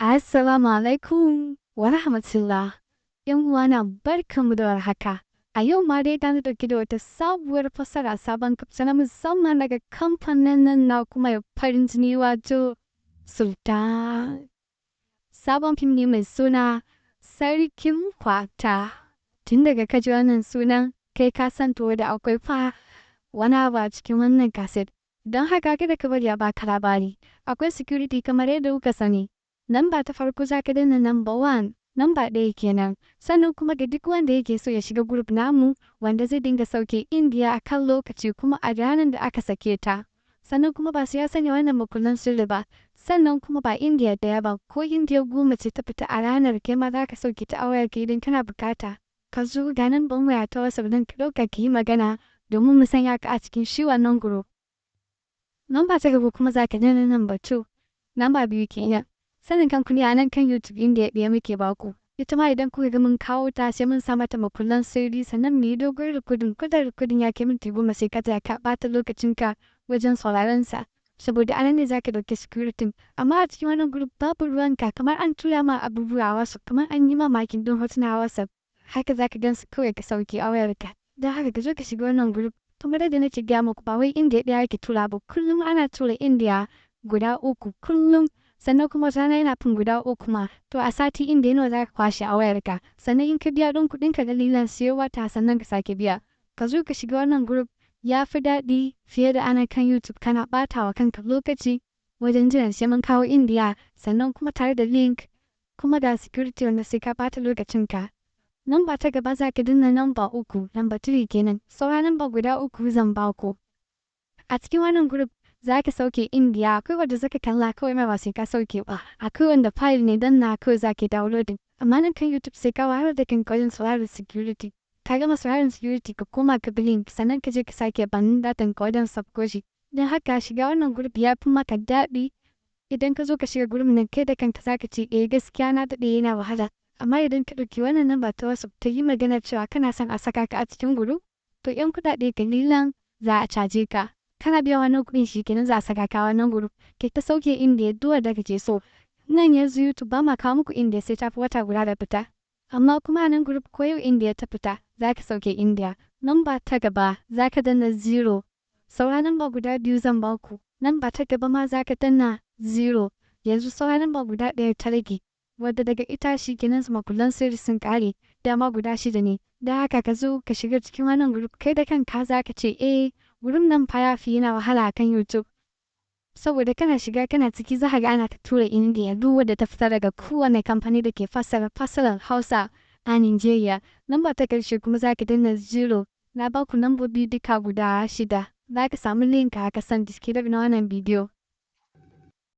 Assalamu alaikum wa rahmatullah. ‘Yan uwana, barkanmu da warhaka. A yau ma dai ta ɗauke da wata sabuwar fassara, sabon kafsa na musamman daga kamfanin nan na kuma farin jini, wato Sultan. Sabon fim ne mai suna Sarkin Kwata. Tun daga kaji wannan sunan, kai ka san to da akwai fa wani abu a cikin wannan kaset. Don haka kada ka bari a baka labari. Akwai security kamar yadda kuka sani. Namba ta farko, za ka danna number one, namba 1 kenan. Sannan kuma ga duk wanda yake so ya shiga group namu wanda zai dinga sauke Indiya a kan lokaci kuma a ranar da aka sake ta. Sannan kuma ba su ya sanya wannan makullan sirri ba. Sannan kuma ba Indiya 1 ba, ko Indiya 10 ce ta fita a ranar, kai ma za ka sauke ta a wayarka idan kana bukata. Ka zo ga nan ban waya ta WhatsApp ɗin, ka ɗauka ka yi magana domin mu sanya ka a cikin shi wannan group. Namba ta gaba kuma, za ka danna number two, namba 2 kenan. Sanin kanku ne, a nan kan YouTube Indiya 1 muke baku. Ita ma idan kuka ga mun kawo ta, sai mun sa mata makullan sirri, sannan mu yi dogon recording. Ko da recording ya kai minti 10, sai ka tsaya ka ɓata lokacinka wajen sauraron sa. Saboda anan ne za ka ɗauki security. Amma a cikin wannan group babu ruwanka, kamar an tura ma abubuwa a WhatsApp, kamar an yi ma marking ɗin hotuna a WhatsApp. Haka za ka gan su kawai ka sauke a wayarka. Don haka ka zo ka shiga wannan group. Kamar yadda nake gaya muku, ba wai Indiya 1 ake tura ba, kullum ana tura Indiya guda uku kullum. Sannan kuma rana yana fin guda uku ma. To, a sati Indiya nawa za ka kwashe a wayarka? Sannan in ka biya ɗin kuɗinka dalilan siyo wata, sannan ka sake biya. Ka zo ka shiga wannan group, ya fi daɗi fiye da ana kan YouTube kana ɓata wa kanka lokaci wajen jiran sai mun kawo Indiya, sannan kuma tare da link kuma ga security wanda sai ka ɓata lokacinka. Namba ta gaba, za ka danna namba 3, number 3 kenan. Saura namba guda uku zan baku. A cikin wannan group za ka sauke Indiya, akwai wanda zaka kalla kawai ma ba sai ka sauke ba. Akwai wanda file ne, danna kawai za ka downloading. Amma nan kan YouTube sai ka wahalar da kanka wajen sauraron security. Ka gama sauraron security, ka koma ka bi link, sannan ka je ka sake banin datan ka wajen sauko shi. Don haka shiga wannan group ya fi maka daɗi. Idan ka zo ka shiga group nan, kai da kanka za ka ce, "Eh, gaskiya na daɗe yana wahala." Amma idan ka ɗauki wannan namba ta WhatsApp ta yi magana cewa kana son a saka ka a cikin group, to 'yan kuɗaɗe kalilan za a caje ka. Kana biyan wannan kuɗin, shi kenan za a saka ka wannan group. Kai ta sauke Indiya duk wanda kake so. Nan yanzu YouTube ba ma kawo muku Indiya sai ta fi wata guda da fita. Amma kuma a nan group, ko yau Indiya ta fita, za ka sauke Indiya. Namba ta gaba, za ka danna zero. Saura namba guda biyu zan baku. Namba ta gaba ma za ka danna zero. Yanzu saura namba guda 1 ta rage, wadda daga ita shi kenan makullan sirri sun ƙare. Dama guda shida ne. Don haka ka zo ka shiga cikin wannan group, kai da kanka za ka ce, "Eh, group nan fa ya fi yana wahala a kan YouTube." Saboda kana shiga kana ciki, za ka ga ana ta tura Indiya duk wadda ta fita daga kowane kamfani da ke fassara fassarar Hausa a Nijeriya. Namba ta ƙarshe kuma, za ka danna zero. Na baku nambobi duka guda shida. Za ka samu link a kasan description na wannan bidiyo.